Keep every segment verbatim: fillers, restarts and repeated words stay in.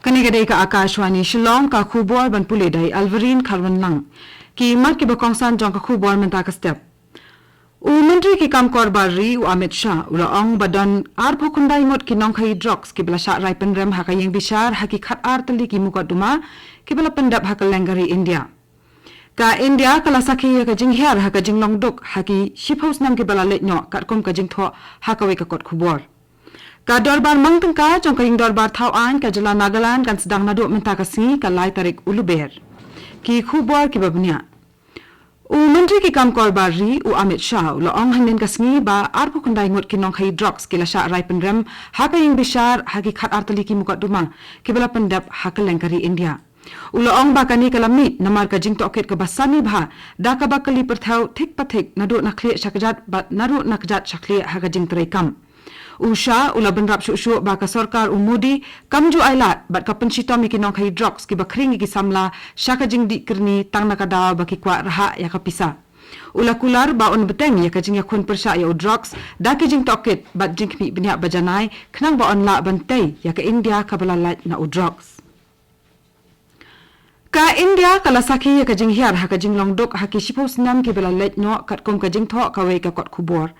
Kane ka dei ka Akashvani Shillong, ka khubor ban pule da i Alvarine Kharwanlang. Ki mat kiba kongsan jong ka khubor mynta ka step. U Myntri ki kam kor bar ri u Amit Shah u la ong ba don arphew khyndai ngut ki nongkhaïi drugs kiba la shah rai pynrem ha ka ïing bishar ha ki khat ar tylli ki mukotduma kiba la pyndep ha kylleng ka ri India. Ka India ka la sakhi ïa ka jinghiar ha ka jinglong duk ha ki shiphew snem kiba la leit noh, katkum ka jingthoh ha kawei ka kot khubor. Ka dorbar mang tyngka jong ka ïing dorbar thaw aiñ ka jylla Nagaland kan sdang naduh mynta ka sngi, ka lai tarik u Lber. Ki khubor kiba bniah. U Myntri ki kam kor bar ri u Amit Shah u la ong hynnin ka sngi ba arphew khyndai ngut ki nongkhaïi drugs ki la shah rai pynrem ha ka ïing bishar ha ki khat ar tylli ki mukotduma kiba la pyndep ha kylleng ka ri India. U la ong ba kane ka la mih namar ka jingtohkit kaba sani bha da kaba kylli pyrthew thik pa thik, naduh na khlieh sha kjat bad naduh na kjat sha khlieh ha ka jingtrei kam. U Shah u la bynrap shuh shuh ba ka sorkar u Modi kam ju ailad bad ka pynshitom ïa ki nongkhaïi drugs kiba khring ïa ki samla sha ka jingdih kyrni tang na ka daw ba ki kwah rhah ïa ka pisa. U la kular ba un bteng ïa ka jingïakhun pyrshah ïa u drugs da ki jingtohkit bad jingkhmih bniah ba janai khnang ba un lah ban tei ïa ka India kaba la lait na u drugs. Ka India ka la sakhi ïa ka jinghiar ha ka jinglong duk ha ki shiphew snem kiba la leit noh, katkum ka jingthoh kawei ka kot khubor.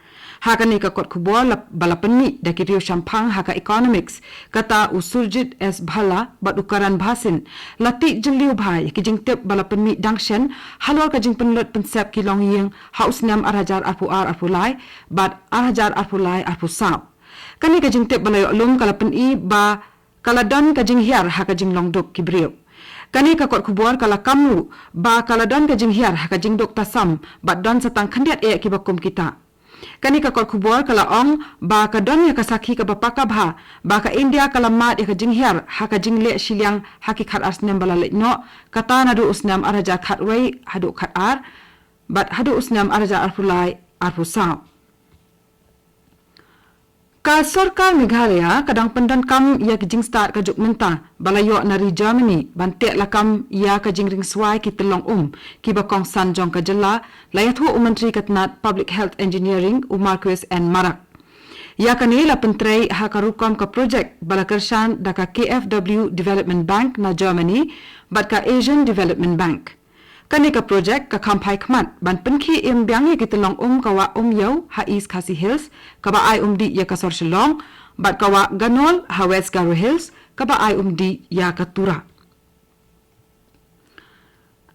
Ha kane ka kot khubor la, ba la pynmih da ki riewshemphang ha ka economics, kata u Surjit S Bhalla bad u Karan Bhasin, la tih jylliew bha ïa ki jingtip ba la pynmih dang shen halor ka jingpynlut pynsep ki longïing ha u snem ar hajar arphew ar arphew lai bad ar hajar arphew lai arphew saw. Kane ka jingtip ba la ïoh lum ka la pyni ba ka la don ka jinghiar ha ka jinglong duk ki briew. Kane ka kot khubor ka la kam ruh ba ka la don ka jinghiar ha ka jingduk tasam bad don sa tang khyndiat eh kiba kum kita. Kane ka kot khubor ka la ong ba ka don ïa ka sakhi kaba paka bha ba ka India ka la mad ïa ka jinghiar ha ka jingleh shiliang ha ki khat ar snem ba la leit noh, kata naduh u snem ar hajar khatwei haduh khat ar bad haduh u snem ar hajar arphew lai arphew saw. Ka sorkar Meghalaya ka dang pyndonkam ïa ki jingstad ka juk mynta ba la ïoh na ri Germany ban teh lakam ïa ka jingringswai ki tyllong um kiba kongsan jong ka jylla, la ïathuh u Myntri ka tnat Public Health Engineering u Marcuise N Marak. Ïa kane la pyntrei ha ka rukom ka projek ba la kyrshan da ka K F W Development Bank na Germany bad ka Asian Development Bank. Kane ka projek ka kham phai khmat ban pynkhie im biang ïa ki tyllong um ka Wah Umiew ha East Khasi Hills kaba ai umdih ïa ka sor Shillong bad ka Wah Ganol ha West Garo Hills kaba ai umdih ïa ka Tura.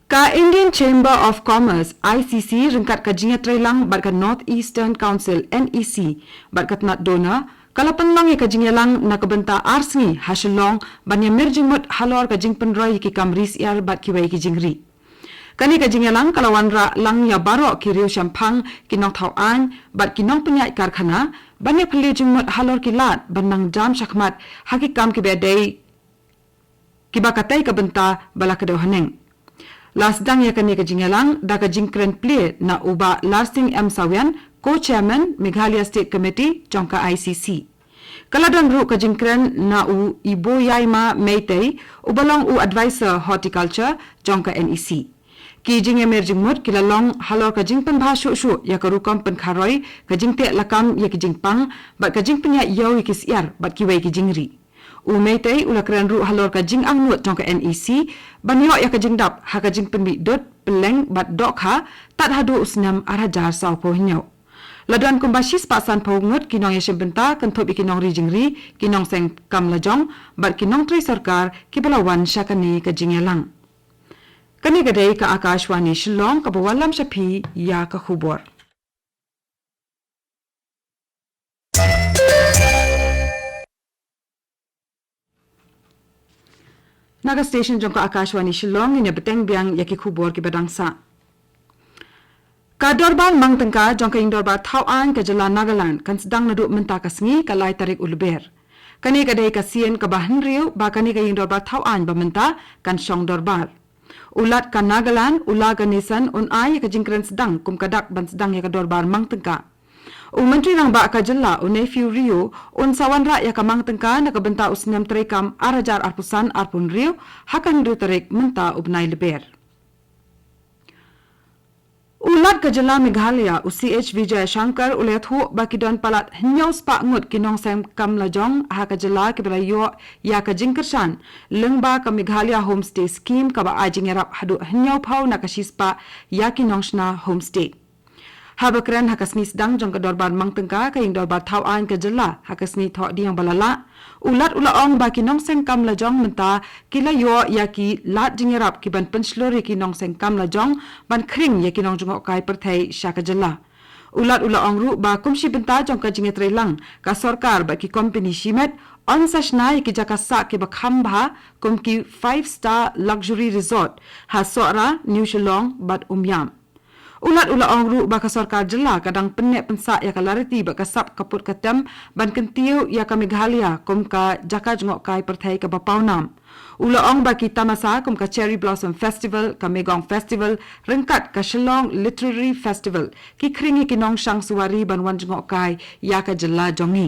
Ka Indian Chamber of Commerce, I C C, ryngkat ka jingïatreilang bad ka North Eastern Council, N E C, bad ka tnat DoNER, ka la pynlong ïa ka jingïalang na ka bynta ar sngi ha Shillong ban ïamir jingmut halor ka jingpynroi ïa ki kam ri syiar bad kiwei ki jingri. Kane ka jingïalang ka la wanrah lang ïa baroh ki riewshemphang, ki nongthaw aiñ bad ki nongpynïaid karkhana ban ïaphylliew jingmut halor ki lad ban nang jam shakhmat ha ki kam kiba dei kiba katei ka bynta ba la kdew haneng. La sdang ïa kane ka jingïalang da ka jingkren plie na u Bah Larsing M Sawian, Co-Chairman, Meghalaya State Committee jong ka I C C. Ka la don ruh ka jingkren na u Iboyaima Meitei, uba long u Advisor Horticulture jong ka N E C. Ki jingïamir jingmut ki la long halor ka jingpynbha shuh shuh ïa ka rukom pynkharoi, ka jingteh lakam ïa ki jingpang bad ka jingpynïaid ïew ïa ki syiar bad kiwei ki jingri. U Meitei u la kren ruh halor ka jingangnud jong ka N E C ban ïoh ïa ka jingdap ha ka jingpynmih dud, pylleng bad dohkha tad haduh u snem ar hajar sawphew hynñiew. La don kumba shispah sanphew ngut ki nongïashim bynta, kynthup ïa ki nongri jingri, ki nongseng kam lajong bad ki nongtrei sorkar kiba la wan sha kane ka jingïalang. Kane ka dei ka Akashvani Shillong kaba wallam sha phi ïa ka khubor. Na ka station jong ka Akashvani Shillong, ngin ïa bteng biang ïa ki khubor kiba dang sah. Ka dorbar mang tyngka jong ka ïing dorbar thaw aiñ ka jylla Nagaland kan sdang naduh mynta ka sngi, ka lai tarik u Lber. Kane ka dei ka sien kaba hynriew ba kane ka ïing dorbar thaw aiñ ba mynta kan shong dorbar. U Lat ka Nagaland, u La Ganesan, un ai ïa ka jingkren sdang kum ka dak ban sdang ïa ka dorbar mang tyngka. U Myntri Rangbah ka jylla, u Neiphiu Rio, un sa wanrah ïa ka mang tyngka na ka bynta u snem treikam ar hajar arphew san arphew hynriew ha ka hynriew tarik mynta u bnai Lber. U Lat ka jylla Meghalaya, u C H Vijayashankar, u la ïathuh ba ki don palat hynñiew spah ngut ki nongseng kam lajong ha ka jylla kiba la ïoh ïa ka jingkyrshan lyngba ka Meghalaya Homestay Scheme, kaba ai jingïarap haduh hynñiew phew na ka shispah ïa ki nongshna homestay. Haba kren ha ka sngi sdang jong ka dorbar mang tyngka, ka ïing dorbar thaw aiñ ka jylla ha ka sngi Thohdieng ba la lah, u Lat u la ong ba ki nongseng kam lajong mynta ki la ïoh ïa ki lad jingïarap ki ban pynshlur ïa ki nongseng kam lajong ban khring ïa ki nongjngohkai pyrthei sha ka jylla. U Lat u la ong ruh ba kum shi bynta jong ka jingïatreilang ka sorkar bad ki kompani shimet, yn sa shna ïa ki jaka sah kiba kham bha kum ki five star luxury resort ha Sohra, New Shillong bad Umiam. U Lat u la ong ruh ba ka sorkar jylla ka dang pynneh pynsah ïa ka lariti bad ka sap ka put ka tem ban kyntiew ïa ka Meghalaya kum ka jaka jngohkai pyrthei kaba pawnam. U la ong ba ki tamasa kum ka Cherry Blossom Festival, ka Megong Festival, ryngkat ka Shillong Literary Festival, ki khring ïa ki nongshang suwari ban wan jngohkai ïa ka jylla jong ngi.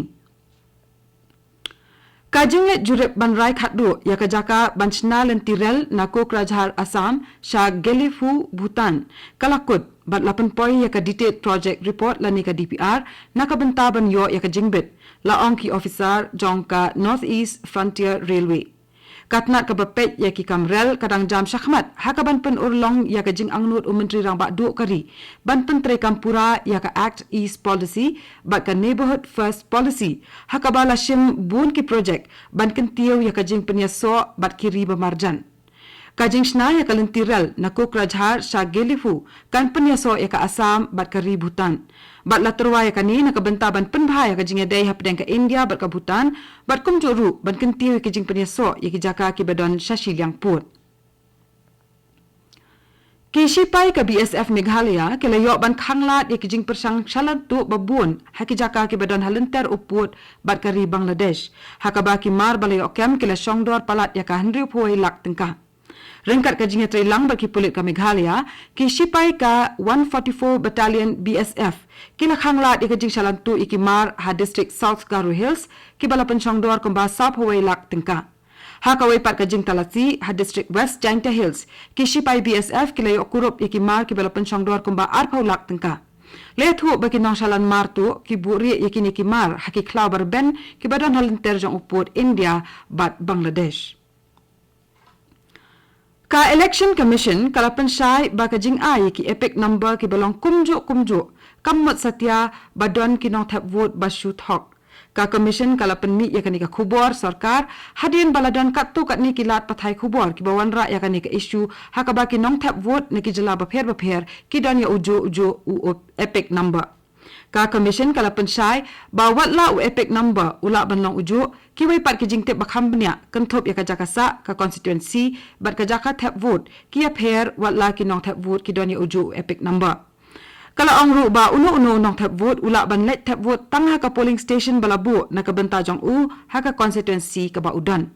Ka jingleit jurip ban rai khatduh ïa ka jaka ban shna lynti rel na Kokrajhar, Assam sha Gelephu, Bhutan, ka la kut bad la pynpoi ïa ka Detailed Project Report lane ka D P R na ka bynta ban ïoh ïa ka jingbit, la ong ki officer jong ka North East Frontier Railway. Ka tnat kaba peit ïa ki kam rel ka dang jam shakhmat ha kaban pynurlong ïa ka jingangnud u Myntri Rangbah Duh ka ri ban pyntreikam pura ïa ka Act East Policy bad ka Neighbourhood First Policy, ha kaba la shim bun ki projek ban kyntiew ïa ka jingpynïasoh bad ki ri ba marjan. Ka jingshna ïa ka lynti rel na Kokrajhar sha Gelephu kan pynïasoh ïa ka Assam bad ka ri Bhutan. Bad la tyrwa ïa kane na ka bynta ban pynbha ïa ka jingïadei hapdeng ka India bad ka Bhutan, bad kumjuh ruh ban kyntiew ïa ka jingpynïasoh ïa ki jaka kiba don sha shiliang pud. Ki shipai ka B S F Meghalaya ki la ïoh ban khanglad ïa ki jingpyrshang shalan tuh ba bun ha ki jaka kiba don ha lynter u pud bad ka ri Bangladesh, ha kaba ki mar ba la ïoh kem ki la shongdor palat ïa ka hynriewphew lak tyngka. Ryngkat ka jingïatreilang bad ki pulit ka Meghalaya, ki shipai ka one forty-four Battalion B S F ki la khanglad ïa ka jingshalan tuh ïa ki mar ha district South Garo Hills, kiba la pynshongdor kumba sawphew lak tyngka. Ha kawei pat ka jingtalasi ha district West Jaintia Hills, ki shipai B S F ki la ïoh kurup ïa ki mar kiba la pynshongdor kumba arphew lak tyngka. La ïathuh ba ki nongshalan mar tuh ki buhrieh ïa kine ki mar ha ki khlaw ba rben kiba don ha lynter jong u pud India bad Bangladesh. Ka Election Commission ka la pynshai ba ka jingai ïa ki EPIC number kiba long kumjuh kumjuh kam mut satia ba don ki nongthep vote ba shu thok. Ka Commission ka la pynmih ïa kane ka khubor sorkar hadien ba la don katto katne ki lad pathai khubor kiba wanrah ïa kane ka issue, ha kaba ki nongthep vote na ki jylla bapher bapher ki don ïa ujuh ujuh u EPIC number. Ka Commission ka la pynshai ba wat la u EPIC number u lah ban long ujuh, kiwei pat ki jingtip ba kham bniah kynthup ïa ka jaka sah, ka constituency bad ka jaka thep vote ki ïapher wat la ki nongthep vote ki don ïa ujuh u EPIC number. Ka la ong ruh ba uno uno u nongthep vote u lah ban leit thep vote tang ha ka polling station ba la buh na ka bynta jong u ha ka constituency kaba u don.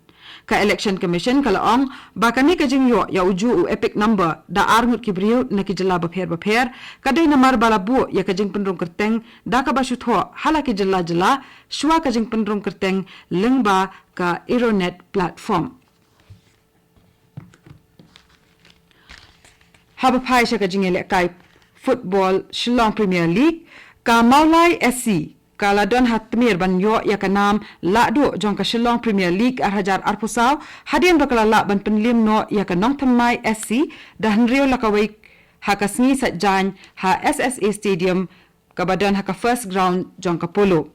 Ka Election Commission ka la ong ba kane ka jingïoh ïa ujuh u EPIC number da ar ngut ki briew na ki jylla bapher bapher ka dei namar ba la buh ïa ka jingpynrung kyrteng da kaba shu thoh ha la ki jylla jylla shuwa ka jingpynrung kyrteng lyngba ka Eronet platform. Haba phai sha ka jingïalehkai football Shillong Premier League, ka Mawlai S C ka la don ha tmier ban ïoh ïa ka nam lahduh jong ka Shillong Premier League ar hajar arphew saw, hadien ba ka la lah ban pynlim noh ïa ka Nongthymmai S C da hynriew la kawei ha ka sngi Saitjaiñ ha S S A Stadium kaba don ha ka First Ground jong ka Polo.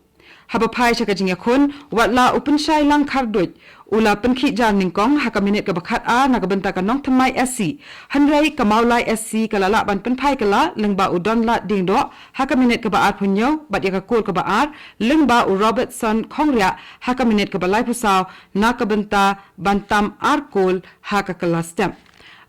Haba phai sha ka jingïakhun, wat la u Pynshailang Kharduit u la pynkhih jar nyngkong ha ka minit kaba khatar na ka bynta ka Nongthymmai S C, hynrei ka Mawlai S C ka la lah ban pynphai kylla lyngba u Donlad Diengdoh ha ka minit kaba arphew hynñiew bad ïa ka kol kaba ar lyngba u Robertson Khongriah ha ka minit kaba laiphew saw na ka bynta ban tam ar kol ha ka kylla step.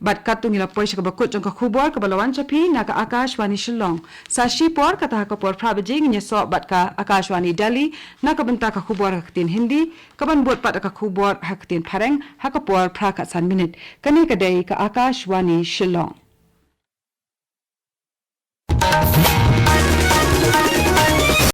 Bad katto ngi la poi sha kaba kut jong ka khubor kaba la wan sha phi na ka Akashvani Shillong. Sa shipor kata ha ka por phra baje ngin ïasoh bad ka Akashvani Delhi na ka bynta ka khubor ha ka ktien Hindi, kaban bud pat ka khubor ha ka ktien Phareng ha ka por phra khatsan minit. Kane ka dei ka Akashvani Shillong.